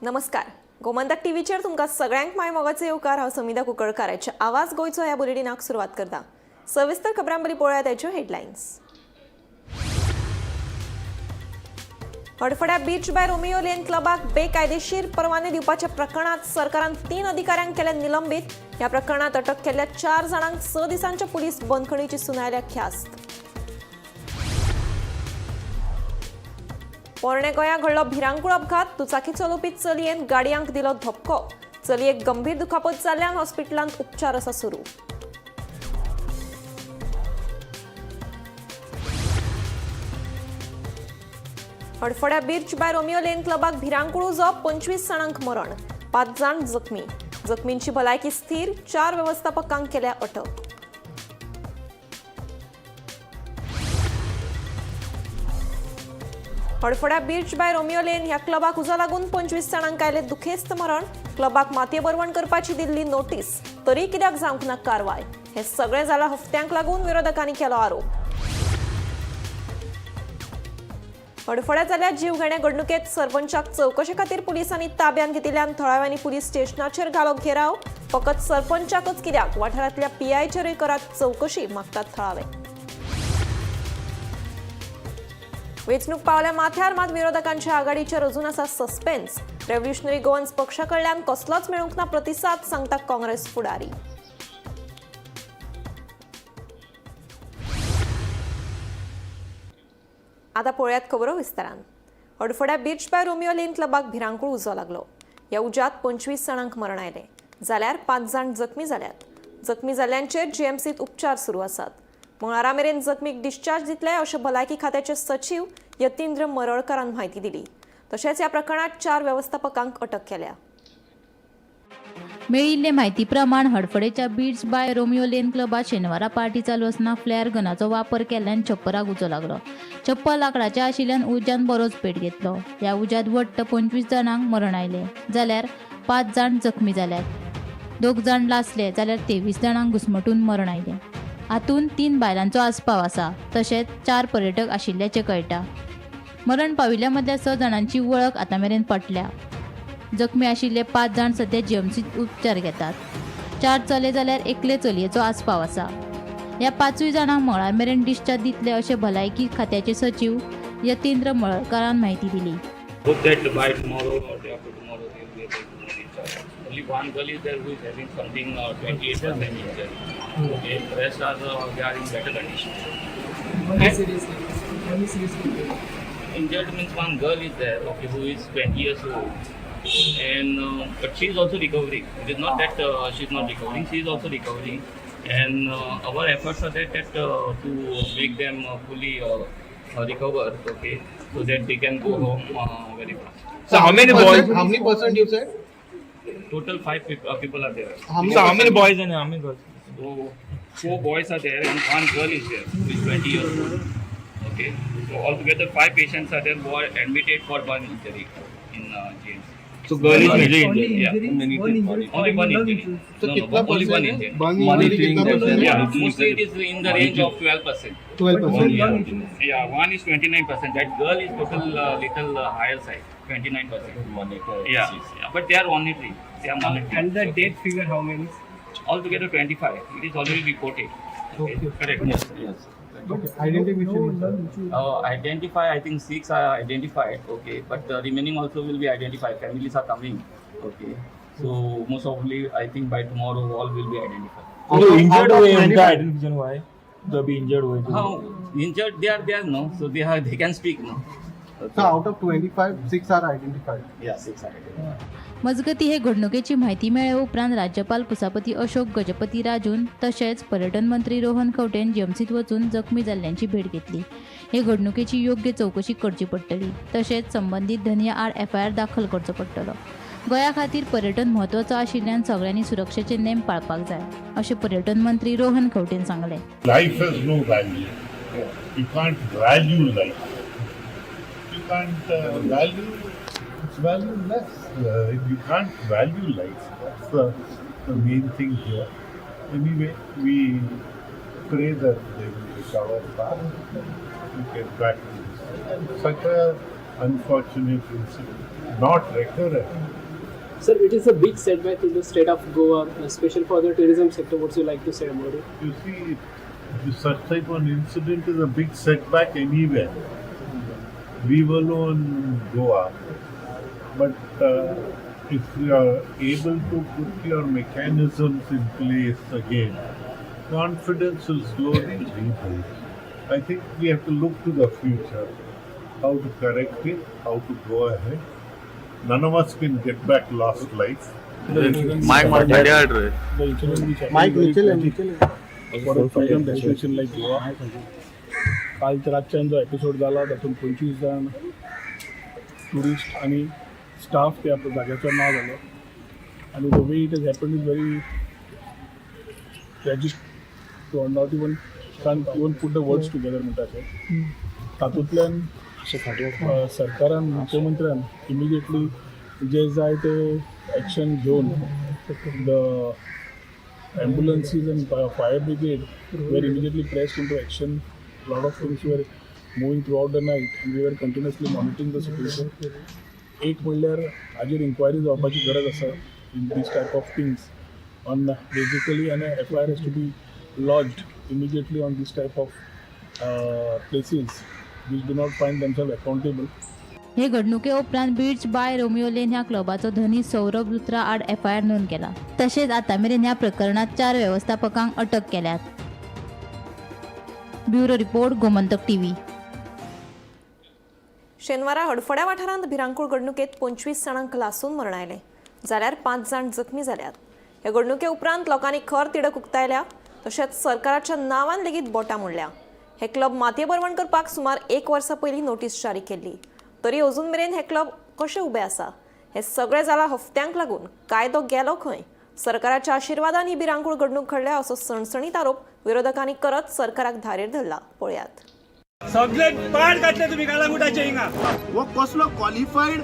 नमस्कार, गोमंतक टीव्हीचेर तुमकां सगळ्यांक माय मोगाचो येवकार. हांव समिधा कुंकळकाराचे आवाज गोंयचो ह्या बुलेटिनाक सुरवात करता. सविस्तर खबरां बरी पळोवया ताच्यो हेडलायन्स. हडफड्या बीच बाय रोमियो लेन क्लबाक बेकायदेशीर परवाने दिवपाच्या प्रकरणात सरकारान 3 अधिकाऱ्यांक केले निलंबीत. ह्या प्रकरणात अटक केल्ल्या 4 जाणांक 6 दिसांच्या पुलीस बंदखणीची सुनायल्या ख्यास्त. पोरणे गोंया घडलो भिरांकूळ अपघात. दुचाकी चलोवपी चलयेन गाडयांक दिलो धपको. चलयेक गंभीर दुखापत जाल्ल्यान हॉस्पिटलांत उपचार आसा सुरू. हडफड्या बिर्च बाय रोमियो लेन क्लबाक भिरांकूळ उजो. 25 जाणांक मरण, 5 जाण जखमी. जखमींची भलायकी स्थिर. 4 व्यवस्थापकांक केल्या अटक. हडफड्या बिर्च बाय रोमियो लेन ह्या क्लबाक उजो लागून 25 जाणांक आयले दुखेस्त मरण. क्लबाक मातये बरवण करपाची दिल्ली नोटीस, तरी कित्याक जावंक ना कारवाय? हे सगळें जालां हफ्त्यांक लागून, विरोधकांनी केलो आरोप. हडफड्या जाल्या जीवघेण्या घडणुकेत सरपंचाक चवकशे खातीर पुलिसांनी ताब्यांत घेतिल्ल्यान थळाव्यांनी पुलीस स्टेशनाचेर घालो घेराव. फकत सरपंचाकच कित्याक, वाठारांतल्या पीआयचेरूय करात चवकशी, मागतात थळावे. वेंचणूक पावल्या माथ्यार, मात विरोधकांच्या आघाडीचेर अजून आसा सस्पेन्स. रेव्होल्युशनरी गोवन्स पक्षा कडल्यान कसलोच मेळूंक ना प्रतिसाद, सांगता काँग्रेस फुडारी. आता पळयात खबरो विस्तारान. हडफड्या बीच बाय रोमियो लेन क्लबाक भिरांकूळ उजो लागलो. ह्या उज्यात 25 जाणांक मरण आयलें जाल्यार 5 जाण जखमी जाल्यात. जखमी जाल्ल्यांचेर जीएमसीत उपचार सुरू आसात. मंगळारा मेरेन जखमीक डिस्चार्ज दितले अशें भलायकी खात्याचे सचीव यतींद्र मरळकरान म्हायती दिली. तशेंच ह्या प्रकरणात 4 व्यवस्थापकांक अटक केल्या. मेळिल्ले म्हायती प्रमाण हडफडेच्या बीट्स बाय रोमियो लेन क्लबात शेनवारा पार्टी चालू आसतना फ्लॅर गनाचो वापर केल्ल्यान छप्पराक उजो लागलो. छप्पर लांकडाचें आशिल्ल्यान उज्यान बरोच पेट घेतलो. ह्या उज्यांत वट्ट 25 जाणांक मरण आयलें जाल्यार 5 जाण जखमी जाल्यात. 2 जाण लासले जाल्यार 23 जाणांक घुस्मटून मरण आयलें. हातूंत 3 बायलांचो आस्पाव आसा. तशेंच 4 पर्यटक आशिल्ल्याचें कळटा. मरण पाविल्ल्या मदल्या 6 जाणांची वळख आतां मेरेन पटल्या. जखमी आशिल्ले 5 जाण सध्या जीएमसीत उपचार घेतात. 4 चले जाल्यार एकले चलयेचो आस्पाव आसा. ह्या 5 जाणांक मंगळार मेरेन डिस्चार्ज दितले अशें भलायकी खात्याचे सचीव यतींद्र मळकरान म्हायती दिली. Hope that by tomorrow or day after tomorrow they will be able to discharge. Only one girl is there who is having something 28% injury. Okay, rest are they are in better condition. Only seriously injured. Injured means one girl is there, okay, who is 20 years old, and but she is also recovering. It is not that she is not recovering; she is also recovering, and our efforts are that to make them fully recover, okay, so that they can go home very fast. So how many boys? How many percent you said? Total 5 people are there. How many So how many percent? Boys and how many girls? So 4 boys are there and one girl is there who is 20 years old. Okay. So altogether 5 patients are there who are admitted for burn injury in GMC. So girl is major Only injured. Yeah. injuries, one injury. Only one lung injury. injuries. So No, no, kitna only one percent Hai? injury. Burn injury kitna percent Hai? Yeah, mostly it is in the range of 12%. 12%. Lung Yeah. injuries. Yeah, one is 29%. That girl is total little higher side, 29%. Yeah, yeah, but they are monitoring. They are monitoring. And the death figure, how many? Altogether 25. It is already reported. Okay. Correct. Yes. Yes. Okay. Identification. No lung injury. Identify, I think 6 are identified, okay, but the remaining also will be identified. Families are coming, okay. So most probably, I think by tomorrow all will be identified. जो injured Out of हुए उनका 25. Identification हुआ है, जो अभी injured हुए How injured they are there, no? So they are, they can speak, no? Okay. So out of 25, 6 are identified. Yeah, 6 are identified. मजगती हे घडणुकेची म्हायती मेळ्ळे उपरांत राज्यपाल पुसापती अशोक गजपती राजून तशेंच पर्यटन मंत्री रोहन खंवटेन जीएमसीत वचून जखमी जाल्ल्यांची भेट घेतली. हे घडणुकेची योग्य चवकशी करची पडटली. तशेंच संबंदीत धनया आड एफआयआर दाखल करचो पडटलो. गोंया खातीर पर्यटन म्हत्वाचो आशिल्ल्यान सगळ्यांनी सुरक्षेचे नेम पाळपाक जाय अशें पर्यटन मंत्री रोहन खंवटेन सांगलें. Life has no value. You can't value life. You can't value, it's valueless. You can't value life. That's the main thing here. Anyway, we pray that they will recover fast and get back to this. And such a unfortunate incident, not recurrent. Sir, it is a big setback to the state of Goa, especially for the tourism sector. What you like to say about it? You see, such type of an incident is a big setback anywhere, leave alone Goa. But if you are able to put your mechanisms in place again, confidence will slowly rebuild. I think we have to look to the future, how to correct it, how to go ahead. None of us can get back lost life. Mike Mitchell and Mitchell. For a tourism destination like Goa. काल रातच्यान जो episode जाला तातूंत 25 जाण tourist आनी staff त्या जाग्याचो ना जालो आनी the way it is happen is very tragic to not even can even put the words together म्हणटा अशें. तातूंतल्यान सरकारान, मुख्यमंत्र्यान इमिजिएटली जे जाय ते एक्शन घेवन the ambulances and fire brigade were immediately pressed into action. A lot of things were moving throughout the night and we were continuously monitoring the situation. एक म्हणल्यार हाजेर इन्क्वायरी जावपाची गरज आसा in this type of things on basically an FIR has to be lodged immediately on this type of places which do not find themselves accountable. हे घडणुके उपरांत beats बाय Romeo lane ह्या क्लबाचो धनी सौरभ लुत्रा आड एफआयआर नोंद केला. तशेंच आतां मेरेन ह्या प्रकरणात 4 व्यवस्थापकांक अटक केल्यात. Bureau report, Gomantak TV. शेनवारा हडफड्या वाठारांत भिरांकूळ घडणुकेत 25 जाणांक लासून मरण आयलें, जाल्यार 5 जाण जखमी जाल्यात. हे घडणुके उपरांत लोकांनी खर तिडक उक्तायल्या, तशेंच सरकाराच्या नांवान लेगीत बोटां मोडल्या. हे क्लब मातयेभरवण करपाक सुमार 1 वर्सा पयलीं नोटीस जारी केल्ली, तरी अजून मेरेन हे क्लब कशें उबे आसा? हे सगळें जालां हफ्त्यांक लागून. कायदो गेलो खंय? सरकाराच्या आशिर्वादान ही भिरांकूळ घडणूक घडल्या असो सणसणीत आरोप विरोधकांनी करत सरकाराक धारेर धरला. पळयात. सगळे पाड घातले तुम्ही कालांगुटाचे हिंगा. हो कसलो qualified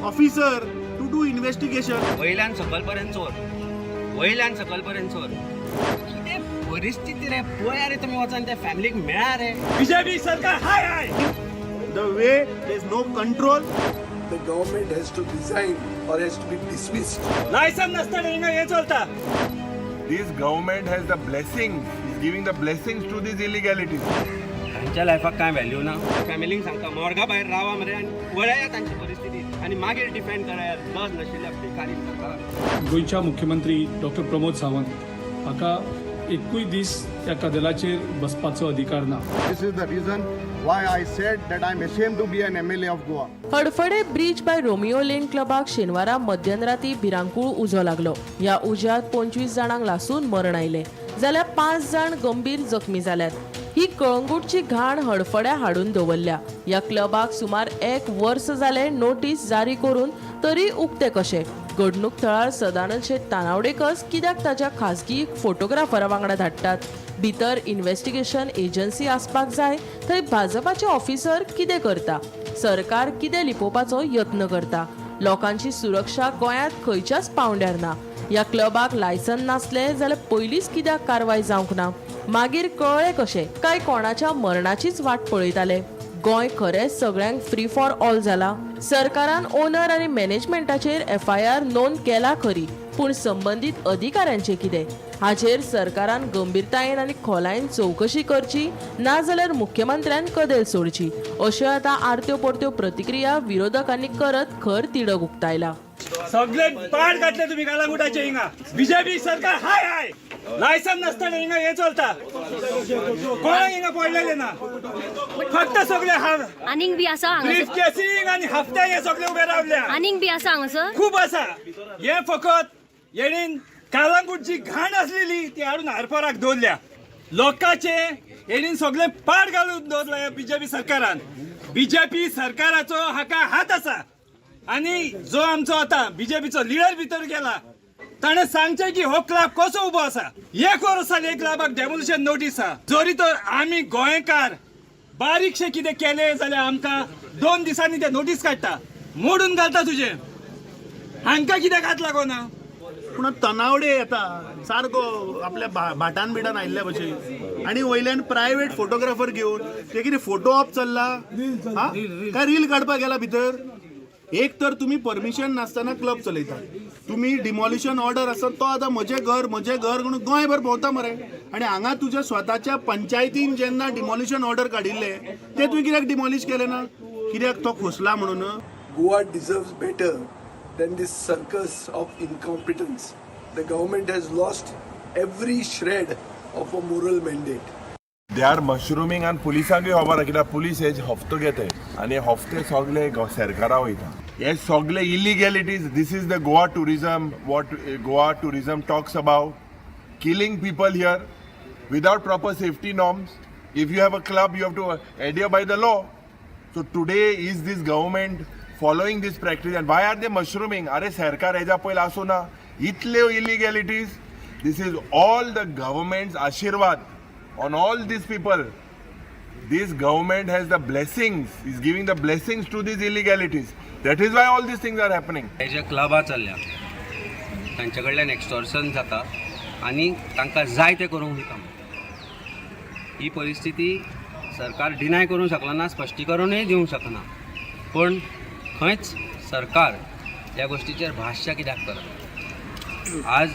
officer to do investigation? वयल्यान सकल पर्यंत चोर, वयल्यान सकल पर्यंत चोर. कितें परिस्थिती रे, पळया रे, तुमी वचोन त्या फॅमिलीक मेळा रे. बीजेपी सरकार हाय हाय. The way there is no control. The government has to resign or has to be dismissed. Licence नासतना हिंगा हें चलता. This government has the blessings, is giving the blessings to these illegalities. तांच्या लायफाक कांय व्हॅल्यू ना. फॅमिलीक सांगता, मोर्गा भायर रावा मरे आनी पळया तांची परिस्थिती आनी मागीर डिफेंड कराया लज नाशिल्ल्या भिकारी सरकाराक. गोंयच्या मुख्यमंत्री डॉक्टर प्रमोद सावंत हाका एकूय दीस त्या कदेलाचेर बसपाचो अधिकार ना. This is the reason why I said that I am ashamed to be an MLA of Goa. Hadfade bridge by Romeo Lane क्लबाक शेनवारा मध्यराती भिरांकूळ उजो लागलो. ह्या उज्यांत 25 जाणांक लासून मरण आयलें, जाल्यार 5 जाण गंभीर जखमी जाल्यात. ही कळंगूटची घाण हडफड्या हाडून दवरल्या. ह्या क्लबाक सुमार 1 वर्स जालें नोटीस जारी करून, तरी उक्ते कशे? घडणूक थळार सदानंद शेट तानावडेकच कित्याक ताच्या खाजगी फोटोग्राफरा वांगडा धाडटात? भितर इन्व्हेस्टिगेशन एजन्सी आसपाक जाय, थंय भाजपाचे ऑफिसर कितें करता? सरकार कितें लिपोवपाचो यत्न करता? लोकांची सुरक्षा गोंयांत खंयच्याच पावंड्यार ना. ह्या क्लबाक लायसन नासलें जाल्यार पयलींच कित्याक कारवाय जावंक ना? मागीर कळ्ळें कशें काय कोणाच्या मरणाचीच वाट पळयताले? गोंय खरेंच सगळ्यांक फ्री फॉर ऑल जाला. सरकारान ओनर आनी मॅनेजमेंटाचेर एफआयआर नोंद केला खरी, पूण संबंदीत अधिकाऱ्यांचें कितें? हाचेर सरकारान गंभीरतायेन आनी खोलायेन चवकशी करची, नाजाल्यार मुख्यमंत्र्यान कदेल सोडची, अश्यो आतां आरत्यो परत्यो प्रतिक्रिया विरोधकांनी करत खर तिडक उक्तायला. सगळे पाड घातले तुम्ही कालांगुटाचे हिंगा. बीजेपी सरकार हाय हाय. लायसन नासतना हिंगा हें चलता. कोणाक हिंगा पडलेले ना, फक्त सगळे आनीक बी आसा हांगासर. ब्रीफ केसिंग आनी हफ्ते हे सगळे उबे रावल्या. आनीक बी आसा हांगासर. खूब आसा. हे फकत येणीन कालांगूटची घाण आसलेली ती हाडून हारपराक दवरल्या. लोकांचे हेणीन सगळे पाड घालून दवरला बीजेपी सरकारान. बीजेपी सरकाराचो हाका हात आसा आनी जो आमचो आतां बीजेपीचो लिडर भितर गेला ताणें सांगचें की हो क्लब कसो उबो आसा. 1 वर्स जालें हे क्लबाक डेमोलिशन नोटीस आसा. जरी तर आमी गोंयकार बारीकशें कितें केलें जाल्यार आमकां 2 दिसांनी ते नोटीस काडटा, मोडून घालता तुजें. हांकां कित्याक हात लागोना? पूण तनावडे येता सारको आपल्या भाटान बिटान आयिल्ल्या भशेन. आनी वयल्यान प्रायवेट फोटोग्राफर घेवन ते कितें फोटो ऑप चल्ला, काय रील काडपाक गेला भितर? एक तर तुम्ही परमिशन नासतना क्लब चलयता, तुम्ही डिमॉलिशन ऑर्डर आसा तो आतां म्हजें घर म्हजें घर म्हणून गोंयभर भोंवता मरे. आनी हांगा तुज्या स्वताच्या पंचायतीन जेन्ना डिमॉलिशन ऑर्डर काडिल्ले ते तुवें कित्याक डिमॉलिश केलें ना? कित्याक तो खोसला म्हणून? Goa deserves better than this circus of incompetence. The government has lost every shred of a moral mandate. They are mushrooming आनी पुलिसांकूय खबर आहा, कित्याक पुलीस हे हप्तो घेताय आनी हप्ते सगळे सरकारा वयता. हे सगळे illegalities, this is the Goa tourism, what Goa tourism talks about, killing people here without proper safety norms. If you have a club, you have to adhere by the law. So today is this government following this practice, and why are they mushrooming? अरे सरकार हेज्या पयलीं आसूं ना इतल्यो illegalities. This is all the government's Ashirwad on all these people. This government has the blessings, is giving the blessings to these illegalities. That is why all these things are happening. हे जे क्लबां चल्ल्या तांचे कडल्यान extortion जाता आनी तांकां जाय तें करूंक दिता. ही परिस्थिती सरकार डिनाय करूंक शकना, स्पश्टीकरणूय दिवंक शकना, पूण खंयच सरकार ह्या गोश्टीचेर भाश्य कित्याक करना? आज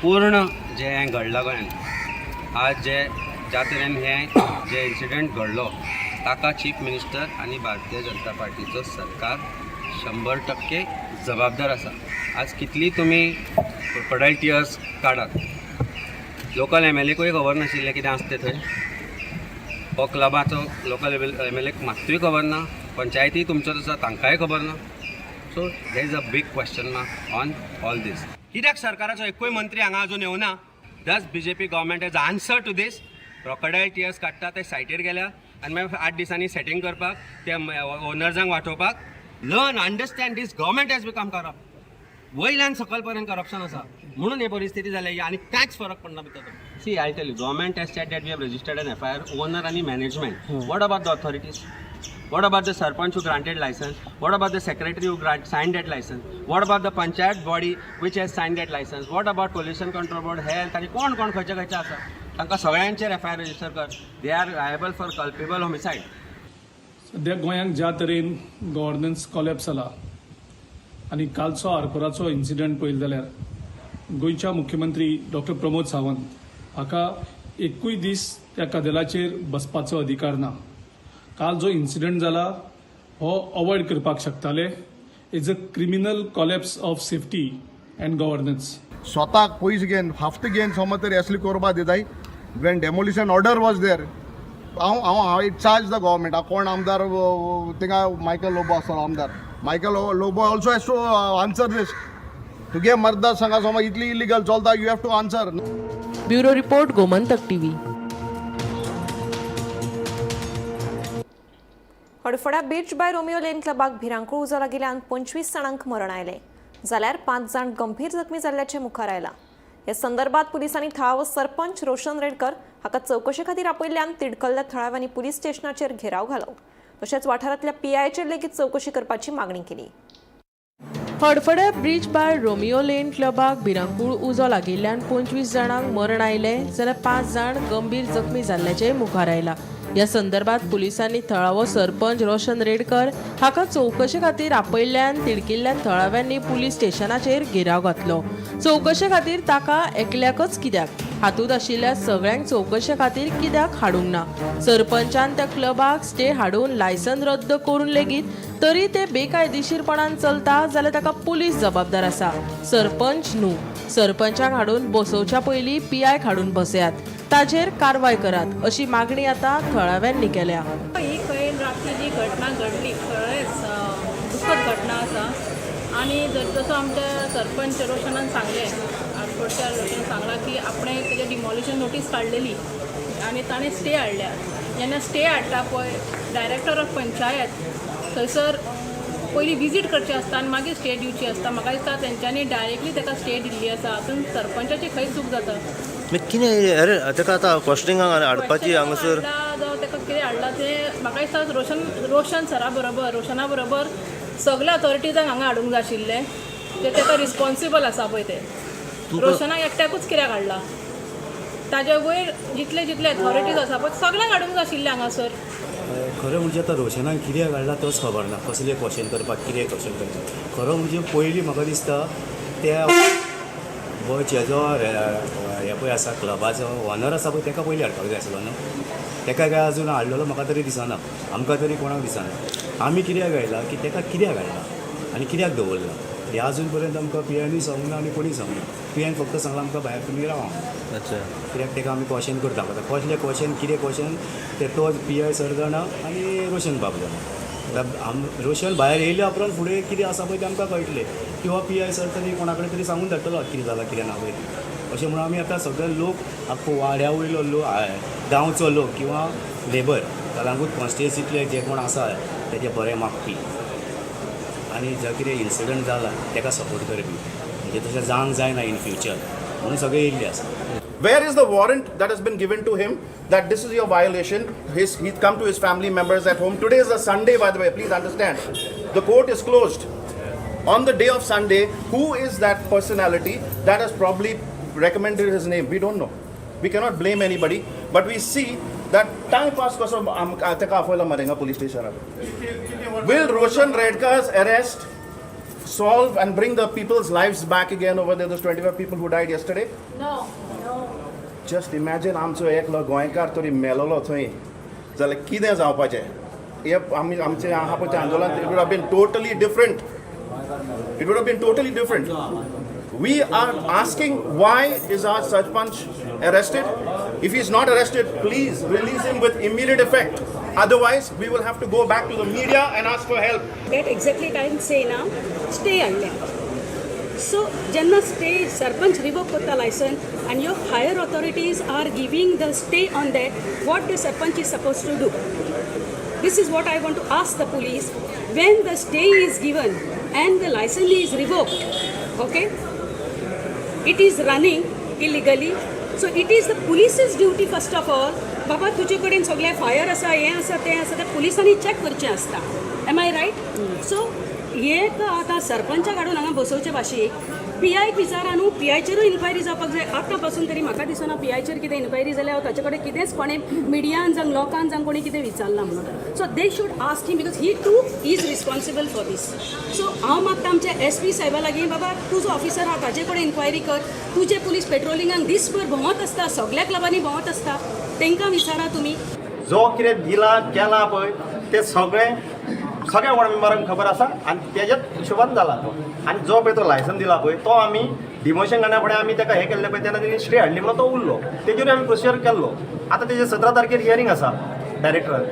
पूर्ण जें हें घडलां गोंयांत, आज जे ज्या तरेन हें जे इन्सिडंट घडलो ताका चीफ मिनिस्टर आनी भारतीय जनता पार्टीचो सरकार 100% जबाबदार आसा. आज कितली तुमी क्रोकोडायल टियर्स काडात, लोकल एमएलएकूय खबर नाशिल्लें कितें आसा तें थंय. हो क्लबाचो लोकल एमएलएक मात्तूय खबर ना, पंचायती तुमच्योच आसा तांकांय खबर ना. So there is a big question mark on all this. कित्याक सरकाराचो एकूय मंत्री हांगा अजून येवना? Does BJP government has answer to this? Crocodile tears काडटा ते सायटीर गेल्या आनी मागीर 8 दिसांनी सेटींग करपाक त्या ओनर्सांक वाटोवपाक. Learn, understand, this government has become corrupt. वयल्यान सकयल पर्यंत करप्शन आसा म्हणून ही परिस्थिती जाल्या आनी कांयच फरक पडना भितर. See, I tell you, government has said that we have registered an FIR, owner आनी management. What about the authorities? What about the sarpanch who granted license? What about the secretary who signed that license? What about the panchayat body which has signed that license? What about pollution control board, health आनी कोण कोण खंयचे खंयचे आसा तांकां सगळ्यांचेर FIR register कर. They are liable for culpable homicide. सद्या गोंयांत ज्या तरेन गव्हर्नन्स कॉलॅप्स जाला आनी कालचो आरपोराचो इन्सिडंट पळयलो जाल्यार गोंयच्या मुख्यमंत्री डॉक्टर प्रमोद सावंत हाका एकूय दीस त्या कदेलाचेर बसपाचो अधिकार ना. काल जो इन्सिडंट जाला हो अवॉयड करपाक शकताले. Is a criminal collapse of safety and governance. स्वताक पयशे घेवन हाफ्त घेवन समज तरी असली करपा दिताय when demolition order was there. हांव हांव हांव it charge the government. कोण आमदार थिंगा मायकल लोबो आसतलो आमदार, Michael Lobo also has to answer this. तुगे मतदारसंघा समज इतली इलिगल चलता, you have to answer. Bureau report, Gomantak TV. हडफड्या beach bye Romeo लेन क्लबाक भिरांकूळ उजो लागिल्ल्यान 25 जाणांक मरण आयलें जाल्यार 5 जाण गंभीर जखमी जाल्ल्याचें मुखार आयलां. ह्या संदर्भात पुलिसांनी थळावो सरपंच रोशन रेडकर हाका चवकशे खातीर आपयल्ल्यान तिडकल्ल्या थळाव्यांनी पुलीस स्टेशनाचेर घेराव घालो. तशेंच वाठारांतल्या पीआयचेर लेगीत चवकशी करपाची मागणी केली. हडफड्या ब्रीज बाय रोमियो लेन क्लबाक भिरांकूळ उजो लागिल्ल्यान 25 जाणांक मरण आयलें जाल्यार 5 जाण गंभीर जखमी जाल्ल्याचें मुखार आयलां. ह्या संदर्भात पुलिसांनी थळावो सरपंच रोशन रेडकर हाका चवकशे खातीर आपयल्ल्यान तिडकिल्ल्या थळाव्यांनी पुलीस स्टेशनाचेर घेराव घातलो. चवकशे खातीर ताका एकल्याकच कित्याक, हातूंत आशिल्ल्या सगळ्यांक चवकशे खातीर कित्याक हाडूंक ना? सरपंचान त्या क्लबाक स्टे हाडून लायसन रद्द करून लेगीत तरी ते बेकायदेशीरपणान चलता जाल्यार ताका पुलीस जबाबदार आसा, सरपंच न्हू. सरपंचाक हाडून बसोवच्या पयलीं पीआयक हाडून बसयात, ताजेर कारवाय करात अशी मागणी आतां थळाव्यांनी केल्या. ही खंय राती जी घटना घडली खरेंच दुखद घटना आसा. आनी जसो आमच्या सरपंच रोशनान सांगलें, आडकोडच्या रोशनान सांगलां की आपणें तेजें डिमॉलिशन नोटीस काडलेली आनी ताणें स्टे हाडल्या. जेन्ना स्टे हाडटा पळय डायरेक्टर ऑफ पंचायत थंयसर पयलीं विजीट करची आसता आनी मागीर स्टे दिवची आसता. म्हाका दिसता तेंच्यांनी डायरेक्टली ताका स्टे दिल्ली आसा. हातूंत सरपंचाची खंय चूक जाता? कितें अरे ताका आतां क्वेश्चनिंगाक हाडपाची हांगासर जावं ताका कितें हाडलां तें म्हाका दिसता रोशन सरा बरोबर, रोशना बरोबर सगल्या ऑथॉरिटीजांक हांगा हाडूंक जाय आशिल्लें. ते ताका रिस्पॉन्सिबल आसा पळय ते. रोशनाक एकट्याकूच कित्याक हाडला? ताजे वयर जितले जितले अथॉरिटीज आसा पळय सगळ्यांक हाडूंक जाय आशिल्लें हांगासर. खरें म्हणजे आतां रोशनान कित्याक हाडला तोच खबर ना, कसलें क्वेश्चन करपाक, कितें क्वेश्चन करपाक. खरो म्हणजे पयलीं म्हाका दिसता त्या जेजो हे पळय आसा क्लबाचो ऑनर आसा पळय ताका पयलीं हाडपाक जाय आसलो न्हू. ताका काय अजून हाडलेलो म्हाका तरी दिसना, आमकां तरी कोणाक दिसना. आमी कित्याक आयला की ताका कित्याक हाडला आनी कित्याक दवरला हें अजून पर्यंत आमकां पी आयनूय सांगूंक ना आनी कोणूय सांगूंक ना. पी आयन फक्त सांगलां आमकां भायर तुमी रावा. अच्छा. कित्याक ताका आमी क्वेश्चन करता. आतां कसलें क्वेश्चन कितें क्वेश्चन तें तो पी I sir जाणा आनी रोशन बाब जाणा. आतां रोशन भायर येयल्या उपरांत फुडें कितें आसा पळय तें आमकां कळटलें, किंवा पी I sir तरी कोणा कडेन तरी सांगून धाडटलो कितें जालां कितें ना पळय तें. अशें म्हणून आमी आतां सगळे लोक आख्खो वाड्या वयलो लोक, गांवचो लोक किंवा लेबर कळंगूट कॉन्स्टिट्युएन्सींतले जे कोण आसा तेजे बरें मागपी आनी जो कितें इन्सिडंट जाला ताका सपोर्ट करपी, म्हणजे तशें जावंक जायना इन फ्युचर म्हणून सगळे येयल्ले आसा. Where is the warrant that has been given to him that this is your violation? He's come to his family members at home. Today is a Sunday, by the way, please understand. The court is closed. On the day of Sunday, who is that personality that has probably recommended his name? We don't know. We cannot blame anybody, but we see that time pass कसो ताका आपयला मरे हिंगा police station. Will Roshan Redkar's arrest solve and bring the people's lives back again over there, those 25 people who died yesterday? No. Just imagine आमचो एकलो गोंयकार तरी मेलोलो थंय जाल्यार कितें जावपाचें. हे आमी आमचें आहा पळय तें आंदोलन, it would have been totally different. It would have been totally different. We are asking, why is our sarpanch arrested? If he is not arrested, please release him with immediate effect. Otherwise, we will have to go back to the media and ask for help. That exactly time say ना stay हाडल्या. So जेन्ना stay sarpanch revoke करता license आनी your higher authorities are giving the stay on that, what the sarpanch is suppose to do? This is what I want to ask the police. When the stay is given and the license is revoked, okay, it is running illegally. So it is the police's duty first of all. बाबा तुजे कडेन सगळें fire आसा, हें आसा, तें आसा, तें पुलिसांनी चॅक करचें आसता. Am I right? सो हे आतां सरपंचाक हाडून हांगा बसोवचे भाशेक पी आयक विचारा न्हू, पी आयचेरूय इन्क्वायरी जावपाक जाय. आतां पासून तरी म्हाका दिसना पी आयचेर कितें इन्क्वायरी जाल्या, ताचे कडेन कितेंच कोणें मिडियान जावं लोकान जावं कोणी कितें विचारलां म्हणून. So they should ask him because he too is responsible for this. So हांव मागता आमच्या एस पी साहेबा लागीं, बाबा तुजो ऑफिसर आहा ताजे कडेन इन्क्वायरी कर. तुजे पुलीस पेट्रोलिंगाक दीसभर भोंवत आसता, सगल्या क्लबांनी भोंवत आसता, तांकां विचारा तुमी. जो कितें दिला केला पळय तें सगळें सगळ्या वॉर्ड मेंबरांक खबर आसा आनी तेज्याच हिशोबान जाला तो. आनी जो पळय तो लायसन दिला पळय तो आमी डिमोशन काडना फुडें आमी ताका हें केल्लें पळय तेन्ना तेणी स्टे हाडली म्हणून तो उरलो, तेजेरूय आमी प्रोसिजर केल्लो. आतां तेजेर 17 तारखेर हियरींग आसा डायरेक्टरान.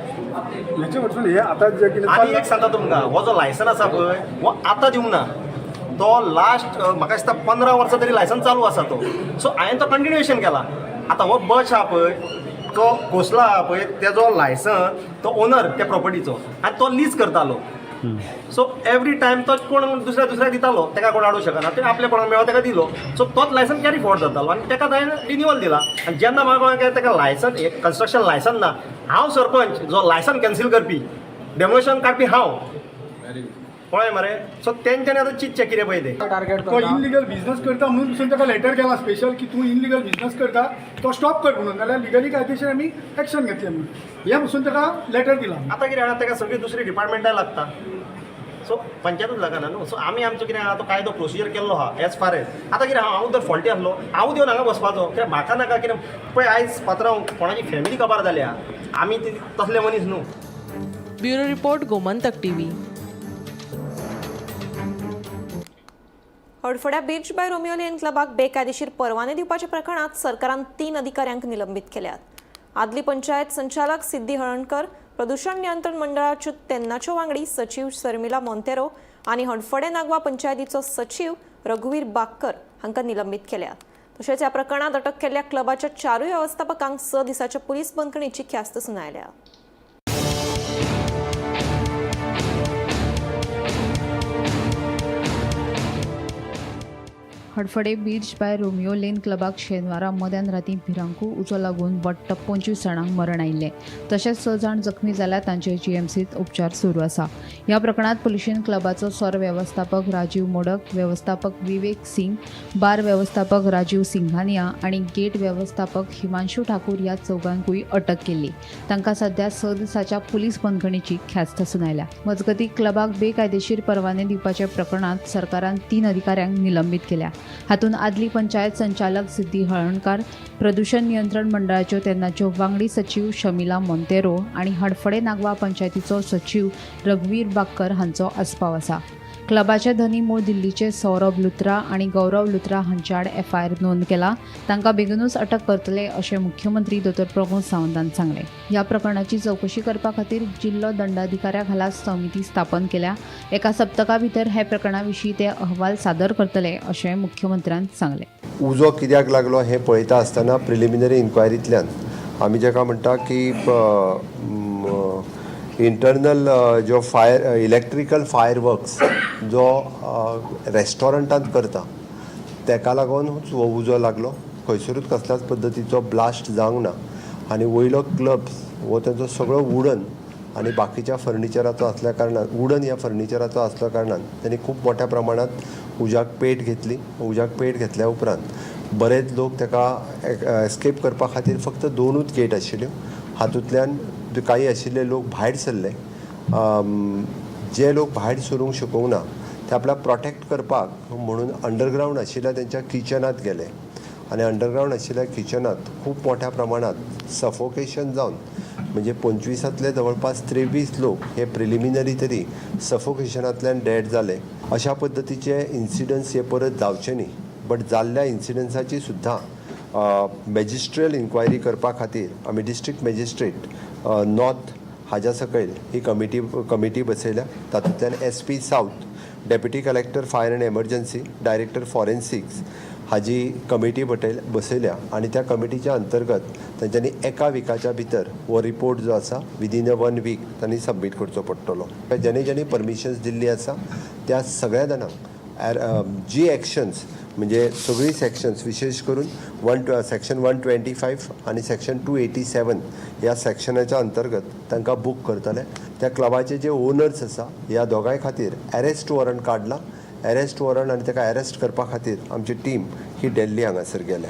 हे आतां जे कितें आनी एक सांगता तुमकां, हो जो लायसन आसा पळय हो आतां दिवंक ना, तो लास्ट म्हाका दिसता 15 वर्सां तरी लायसन चालू आसा तो. सो हांवें तो कंटिन्युएशन केला. आतां हो बश आहा पळय तो कोसला आहा पळय तेजो लायसन तो ओनर त्या प्रॉपर्टीचो आनी तो लीज करतालो. सो एवरी टायम तो कोण दुसऱ्या दुसऱ्याक दितालो, ताका कोण हाडूंक शकना, ते आपल्या कोणाक मेळो ताका दिलो. सो तोच लायसन कॅरी फॉरवर्ड जातालो आनी ताका हांवें रिन्युअल दिला. आनी जेन्ना म्हाका कळ्ळें ताका लायसन कन्स्ट्रक्शन लायसन ना, हांव सरपंच जो लायसन कॅन्सील करपी, डेमोलिशन काडपी हांव, पळय मरे. सो तेंच्यांनी आतां चिंतचें कितें पळय तें. तो इनलिगल बिझनेस करता म्हणून पसून ताका लेटर केला स्पेशल की तूं इनलिगल बिझनेस करता तो स्टॉप कर म्हणून, नाल्यार लिगली कायदेशीर आमी एक्शन घेतले म्हणून हे पसून ताका लेटर दिला. आतां कितें आहा ताका सगळी दुसरी डिपार्टमेंटां लागता, सो पंचायतूच लागना न्हू. सो आमी आमचो कितें आहा तो कायदो प्रोसिजर केल्लो आहा एज फार एज. आतां कितें आहा, हांव जर फॉल्टी आसलो हांव देवन हांगा बसपाचो कित्याक म्हाका नाका. कितें पळय आयज पात्रांव कोणाची फॅमिली काबार जाल्या, आमी ती तसले मनीस न्हू. Bureau report, Gomantak TV. हडफड्या beach bye Romeo Lane क्लबाक बेकायदेशीर परवाने दिवपाच्या प्रकरणात सरकारान 3 अधिकाऱ्यांक निलंबीत केल्यात. आदली पंचायत संचालक सिद्धी हळणकर, प्रदूषण नियंत्रण मंडळाच्यो तेन्नाच्यो वांगडी सचीव शर्मिला मोंतेरो आनी हडफडें नागवा पंचायतीचो सचीव रघुवीर बाक्कर हांकां निलंबीत केल्यात. तशेंच ह्या प्रकरणात अटक केल्ल्या क्लबाच्या 4 वेवस्थापकांक 6 दिसाच्या पुलीस बंदखणीची ख्यास्त सुनायल्या. Hadfade beach by Romeo lane क्लबाक शेनवारा मध्यान रातीं भिरांकूळ उजो लागून वट्ट 25 जाणांक मरण आयिल्लें. तशेंच 6 जाण जखमी जाल्यार तांचेर जीएमसींत उपचार सुरू आसा. ह्या प्रकरणांत पुलिशेन क्लबाचो सर वेवस्थापक राजीव मोडक, वेवस्थापक विवेक सिंग, बार वेवस्थापक राजीव सिंघानिया आनी गेट वेवस्थापक हिमांशू ठाकूर ह्या चौगांकूय अटक केल्ली. तांकां सध्या 6 दिसांच्या पुलीस बंदखणीची ख्यास्त सुनायल्या. मजगतीं क्लबाक बेकायदेशीर परवाने दिवपाच्या प्रकरणांत सरकारान 3 अधिकाऱ्यांक निलंबीत केल्या. हातूंत आदली पंचायत संचालक सिद्धी हळर्णकार, प्रदूषण नियंत्रण मंडळाच्यो तेन्नाच्यो वांगडी सचीव शमिला मोंतेरो आनी हडफडे नागवा पंचायतीचो सचीव रघुवीर बाक्कर हांचो आस्पाव आसा. क्लबाचे धनी मूळ दिल्लीचे सौरभ लुत्रा आनी गौरव लुत्रा हांचे आड एफआयआर नोंद केला. तांकां बेगीनूच अटक करतले अशें मुख्यमंत्री दोतोर प्रमोद सावंतान सांगलें. ह्या प्रकरणाची चवकशी करपा खातीर जिल्लो दंडाधिकाऱ्या खाला समिती स्थापन केल्या. एका सप्तका भितर हे प्रकरणा विशीं ते अहवाल सादर करतले अशें मुख्यमंत्र्यान सांगलें. उजो कित्याक लागलो हें पळयता आसतना प्रिलिमिनरी इन्क्वायरींतल्यान आमी जाका म्हणटा की इंटरनल जो फायर इलेक्ट्रिकल फायर वर्क्स जो रेस्टॉरंटांत करता तेका लागूनच हो उजो लागलो. खंयसरूच कसल्याच पद्दतीचो ब्लास्ट जावंक ना आनी वयलो क्लब्स हो तांचो सगळो वुडन आनी बाकीच्या फर्निचराचो आसल्या कारणान वुडन ह्या फर्निचराचो आसल्या कारणान तांणी खूब मोठ्या प्रमाणांत उज्याक पेट घेतली. उज्याक पेट घेतल्या उपरांत बरेच लोक ताका एस्केप करपा खातीर फक्त 2 गेट आशिल्ल्यो, हातूंतल्यान काही आशिल्ले लोक भायर सरले. जे लोक भायर सरूंक शकूंक ना ते आपल्याक प्रोटेक्ट करपाक म्हणून अंडरग्रावंड आशिल्ल्या तेंच्या किचनांत गेले आनी अंडरग्रावंड आशिल्ल्या किचनांत खूब मोठ्या प्रमाणांत सफोकेशन जावन म्हणजे 25तले जवळपास 23 लोक हे प्रिलिमिनरी तरी सफोकेशनांतल्यान डेड जाले. अशा पद्दतीचे इन्सिडंट्स हे परत जावचे न्ही, बट जाल्ल्या इन्सिडंट्साची सुद्दां मॅजिस्ट्रियल इन्क्वायरी करपा खातीर आमी डिस्ट्रिक्ट मॅजिस्ट्रेट नॉर्थ हाज्या सकयल ही कमिटी बसयल्या. तातूंतल्यान SP south, deputy collector fire and emergency, director forensics हाजी कमिटी बसयल्या आनी त्या कमिटीच्या अंतर्गत तांच्यांनी एका विकाच्या भितर हो रिपोर्ट जो आसा विदीन अ 1 वीक तांणी सबमीट करचो पडटलो. ज्यांनी ज्यांनी परमिशन्स दिल्ली आसा त्या सगळ्या जाणांक जी एक्शन्स म्हणजे सगळीं सेक्शन्स विशेश करून सेक्शन 125 आनी सेक्शन 287 ह्या सेक्शनाच्या अंतर्गत तांकां बूक करतले. त्या क्लबाचे जे ओनर्स आसा ह्या दोगांय खातीर अरेस्ट वॉरंट काडला. अरेस्ट वॉरंट आनी ताका अरेस्ट करपा खातीर आमची टीम ही दिल्ली हांगासर गेल्या.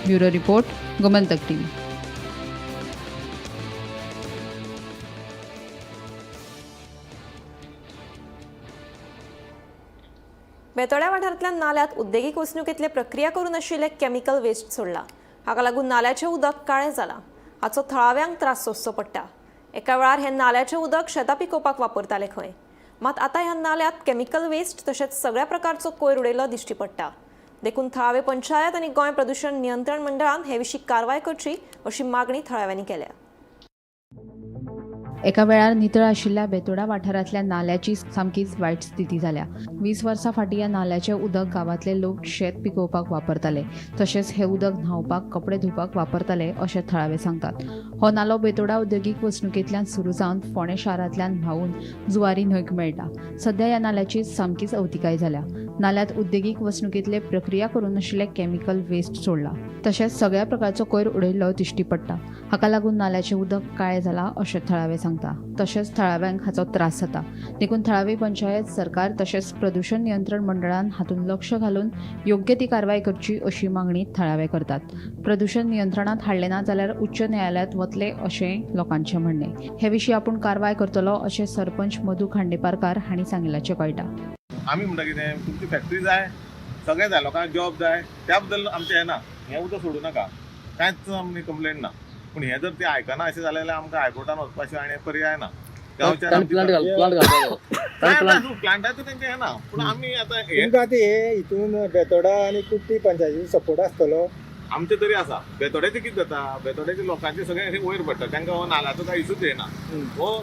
Bureau report, Gomantak TV. Betora वाठारांतल्या नाल्यात उद्देगीक वसणुकेंतले प्रक्रिया करून आशिल्ले केमिकल वेस्ट सोडला. हाका लागून नाल्याचें उदक काळें जालां. हाचो थळाव्यांक त्रास सोंसचो पडटा. एका वेळार हें नाल्याचें उदक शेतां पिकोवपाक वापरताले खंय, मात आतां ह्या नाल्यात केमिकल वेस्ट तशेंच सगळ्या प्रकारचो कोयर उडयलो दिश्टी पडटा. देखून थळावे पंचायत आनी गोंय प्रदूशण नियंत्रण मंडळान हे विशीं कारवाय करची अशी मागणी थळाव्यांनी केल्या. एका वेळार नितळ आशिल्ल्या बेतोडा वाठारांतल्या नाल्याची सामकीच वायट स्थिती जाल्या. 20 वर्सां फाटीं ह्या नाल्याचें उदक गांवांतले लोक शेत पिकोवपाक वापरताले, तशेंच हें उदक न्हांवपाक, कपडे धुवपाक वापरताले अशें थळावे सांगतात. हो नालो बेतोडा उद्देगीक वसणुकेंतल्यान सुरू जावन फोंडें शारांतल्यान व्हांवून जुवारी न्हंयक मेळटा. सध्या ह्या नाल्याची सामकीच अवतिकाय जाल्या. नाल्यात उद्देगीक वसणुकेंतले प्रक्रिया करून आशिल्ले केमिकल वेस्ट सोडला, तशेंच सगळ्या प्रकारचो कोयर उडयल्लो दिश्टी पडटा. हाका लागून नाल्याचें उदक काळें जालां अशें थळावे सांगता. तशेंच थळाव्यांक हाचो त्रास जाता. देखून थळावी पंचायत, सरकार तशेंच प्रदूशण नियंत्रण मंडळान हातूंत लक्ष घालून योग्य ती कारवाय करची अशी मागणी थळावे करतात. प्रदूशण नियंत्रणांत हाडलें ना जाल्यार उच्च न्यायालयांत वतले अशें लोकांचें म्हणणें. हे विशीं आपूण कारवाय करतलो अशें सरपंच मधू खांडेपारकार हांणी सांगिल्ल्याचें कळटा. आमी म्हणटा कितें, तुमची फॅक्टरी जाय, सगळें जाय, लोकांक जॉब जाय, त्या बद्दल आमचें हें ना. हें उदक सोडूं नाका, कांयच आमी कंप्लेन ना. पूण हें जर तें आयकना अशें जालें जाल्यार आमकां हायकोर्टान वचपा शिवाय आनी पर्याय ना. प्लांटाचें तेंचें हें ना. पूण आमी आतां तुमकां आतां हे हितून बेतोडा आनी कुट्टी पंचायतीचो सपोर्ट आसतलो आमचें तरी आसा. बेतोड्याचें कितें जाता, बेतोड्याचे लोकांचे सगळें वयर पडटा, तांकां हो नाल्याचो कांय इशूच येना. हो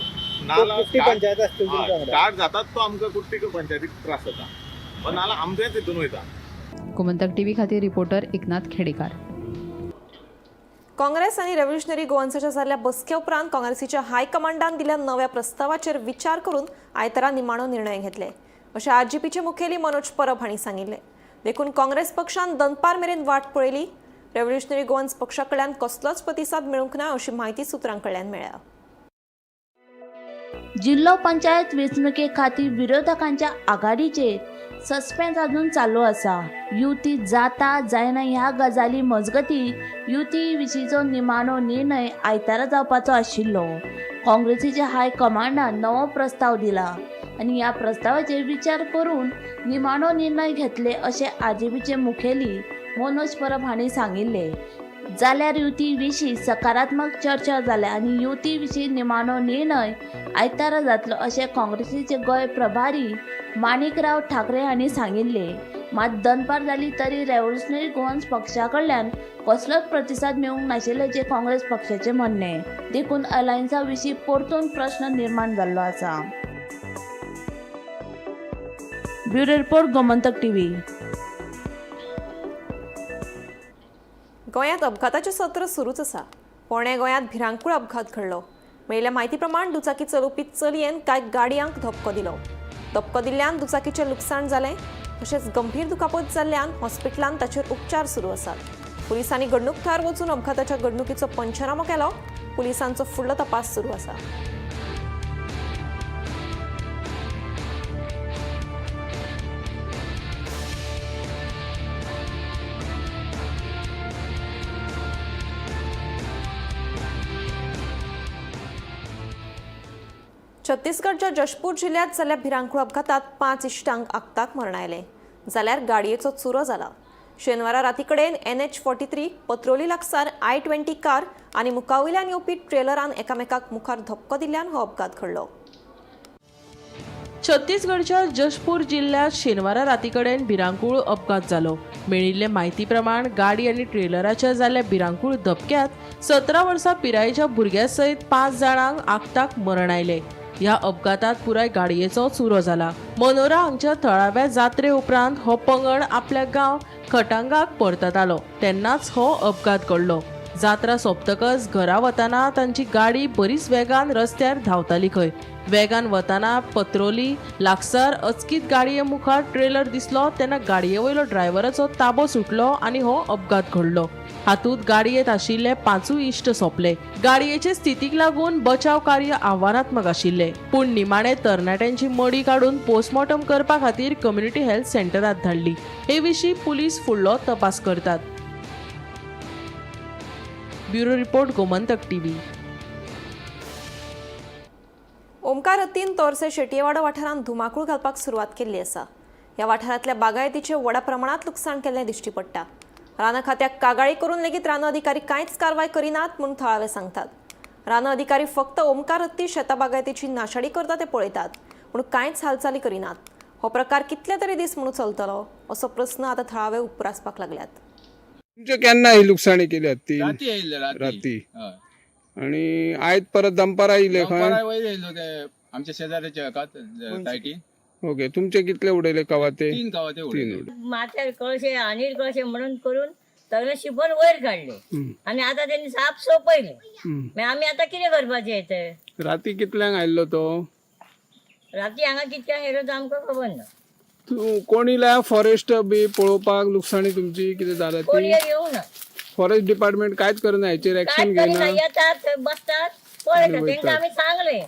नाला स्टार्ट जातात तो आमकां कुट्टी पंचायतीक त्रास जाता. हो नाला आमचेच हितून वयता. गोमंतक टीव्ही खातीर रिपोर्टर एकनाथ खेडेकार. काँग्रेस आनी रेव्होल्युशनरी गोवन्साच्या जाल्ल्या बसके उपरांत काँग्रेसीच्या हायकमांडान दिल्ल्या नव्या प्रस्तावाचेर विचार करून आयतारा निमाणो निर्णय घेतले अशें आरजीपीचे मुखेली मनोज परब हांणी सांगिल्लें. देखून काँग्रेस पक्षान दनपार मेरेन वाट पळयली. रेव्होल्युशनरी गोवन्स पक्षा कडल्यान कसलोच प्रतिसाद मेळूंक ना अशी म्हायती सुत्रां कडल्यान मेळ्ळ्या. जिल्लो पंचायत वेंचणुके खातीर विरोधकांच्या आघाडीचेर सस्पेन्स अजून चालू आसा. युती जाता जायना ह्या गजाली मजगती युती विशींचो निमाणो निर्णय आयतारा जावपाचो आशिल्लो. काँग्रेसीच्या हायकमांडान नवो प्रस्ताव दिला आनी ह्या प्रस्तावाचेर विचार करून निमाणो निर्णय घेतले अशें आरजीपीचे मुखेली मनोज परब हांणी सांगिल्लें. जाल्यार युती विशीं सकारात्मक चर्चा जाल्या आनी युती विशीं निमाणो निर्णय आयतारा जातलो अशें काँग्रेसीचे गोंय प्रभारी माणिकराव ठाकरे हांणी सांगिल्लें. मात दनपार जाली तरी रेव्होल्युशनरी गोवन्स पक्षा कडल्यान कसलोच प्रतिसाद मेळूंक नाशिल्ल्याचें काँग्रेस पक्षाचें म्हणणें. देखून अलायन्सा विशीं परतून प्रस्न निर्माण जाल्लो आसा. Bureau report, Gomantak TV. गोंयांत अपघाताचें सत्र सुरूच आसा. पोरणें गोंयांत भिरांकूळ अपघात घडलो. मेळिल्ल्या म्हायती प्रमाण दुचाकी चलोवपी चलयेन कांय गाडयांक धपको दिलो. धपको दिल्ल्यान दुचाकीचें लुकसाण जालें. तशेंच गंभीर दुखापत जाल्ल्यान हॉस्पिटलांत ताचेर उपचार सुरू आसात. पुलिसांनी घडणूक थळार वचून अपघाताच्या घडणुकीचो पंचनामो केलो. पुलिसांचो फुडलो तपास सुरू आसा. छत्तीसगडच्या जशपूर जिल्ह्यात जाल्ल्या भिरांकूळ अपघातात 5 इश्टांक आक्ताक मरण आयलें जाल्यार गाडयेचो चुरो जाला. शेनवारा राती कडेन NH 43 पत्रोली लागसार I-20 car आनी मुखावयल्यान येवपी ट्रेलरान एकामेकाक मुखार धपको दिल्ल्यान हो अपघात घडलो. छत्तीसगडच्या जशपूर जिल्ह्यात शेनवारा राती कडेन भिरांकूळ अपघात जालो. मेळिल्ले म्हायती प्रमाण गाडी आनी ट्रेलराच्या जाल्ल्या भिरांकूळ धपक्यांत 17 वर्सां पिरायेच्या भुरग्या सयत 5 जाणांक आक्ताक मरण आयलें. ह्या अपघातात पुराय गाडयेचो चुरो जाला. मनोरा हांगच्या थळाव्या जात्रे उपरांत हो पंगड आपल्या गांव खटांगाक परततालो तेन्नाच हो अपघात घडलो. जात्रा सोंपतकच घरा वतना तांची गाडी बरीच वेगान रस्त्यार धांवताली खंय. वेगान वतना पत्रोली लागसार अचकीत गाडये मुखार ट्रेलर दिसलो तेन्ना गाडये वयलो ड्रायव्हराचो ताबो सुटलो आनी हो अपघात घडलो. हातूंत गाडयेंत आशिल्ले 5 इश्ट सोंपले. गाडयेचे स्थितीक लागून बचाव कार्य आव्हानात्मक आशिल्लें, पूण निमाणे तरणाट्यांची मडी काडून पोस्टमॉर्टम करपा खातीर कम्युनिटी हेल्थ सेंटरांत धाडली. हे विशीं पुलीस फुडलो तपास करतात. Bureau report, Gomantak TV. Omkar हत्तीन Torse शेटयेवाडो वाठारांत धुमाकूळ घालपाक सुरवात केल्ली आसा. ह्या वाठारांतल्या बागायतीचें व्हडा प्रमाणांत लुकसाण केल्लें दिश्टी पडटा. रान खात्याक कागाळी करून लेगीत रान अधिकारी कांयच कारवाय करिनात म्हूण थळावे सांगतात. रान अधिकारी फक्त ओमकार हत्ती शेता बागायतीची नाशाडी करता ते पळयतात, पूण कांयच हालचाली करिनात. हो प्रकार कितले तरी दीस म्हणून चलतलो असो प्रस्न आतां थळावे उप्रासपाक लागल्यात. तुमचे केन्ना ही लुकसाणी केली हत्ती? राती येयल्ले, राती. हय. आणि आयज परत दनपारा येयले खंय? दनपारा वयर येयलो ते आमच्या शेजाऱ्याच्या हाका सायटीन. ओके, तुमचे कितले उडयले कवाते? 3 कवाते उडयले. 3 उडयले. माथ्यार कळशे हांडीर कळशे म्हणून करून सगळें शिंपण वयर काडले आनी आतां तेणी साप सोंपयले. मागीर आमी आतां कितें करपाचें ते? राती कितल्यांक आयिल्लो तो? राती हांगा कितक्यांक येयलो तो आमकां खबर ना. तूं कोण येयला फॉरेस्ट बी पळोवपाक लुकसाणी तुमची कितें जाल्या कोण ती? येवना. फॉरेस्ट डिपार्टमेंट कांयच करना, हेचेर एक्शन कांय करिना, घेयना? येतात बसतात पळयतात. आनी तेंकां वयतात. आमी सांगलें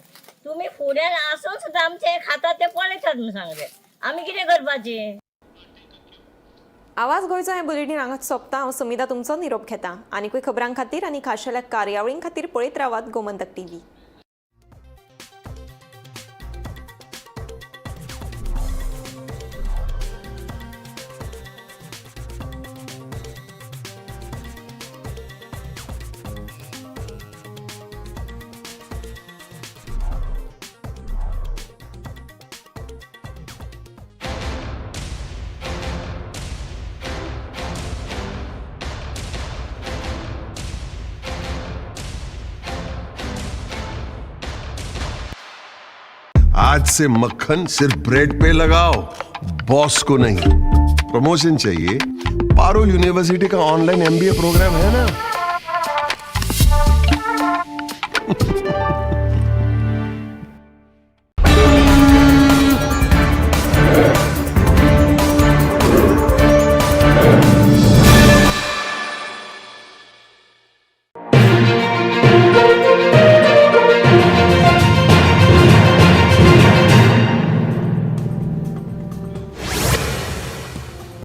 तुमी फुड्यान आसून सुद्दां आमचें खाता तें पळयतात म्हूण सांगलें. आमी कितें करपाचें? आवाज गोंयचो हें बुलेटीन हांगाच सोंपता. हांव सुमिता तुमचो निरोप घेता. आनीकूय खबरां खातीर आनी खाशेल्या कार्यावळीं खातीर पळयत रावात गोमंतक टीव्ही. आज से मक्खन सिर्फ ब्रेड पे लगाओ, बॉस को नहीं। प्रमोशन चाहिए? पारुल यूनिवर्सिटी का ऑनलाइन एमबीए प्रोग्राम है ना।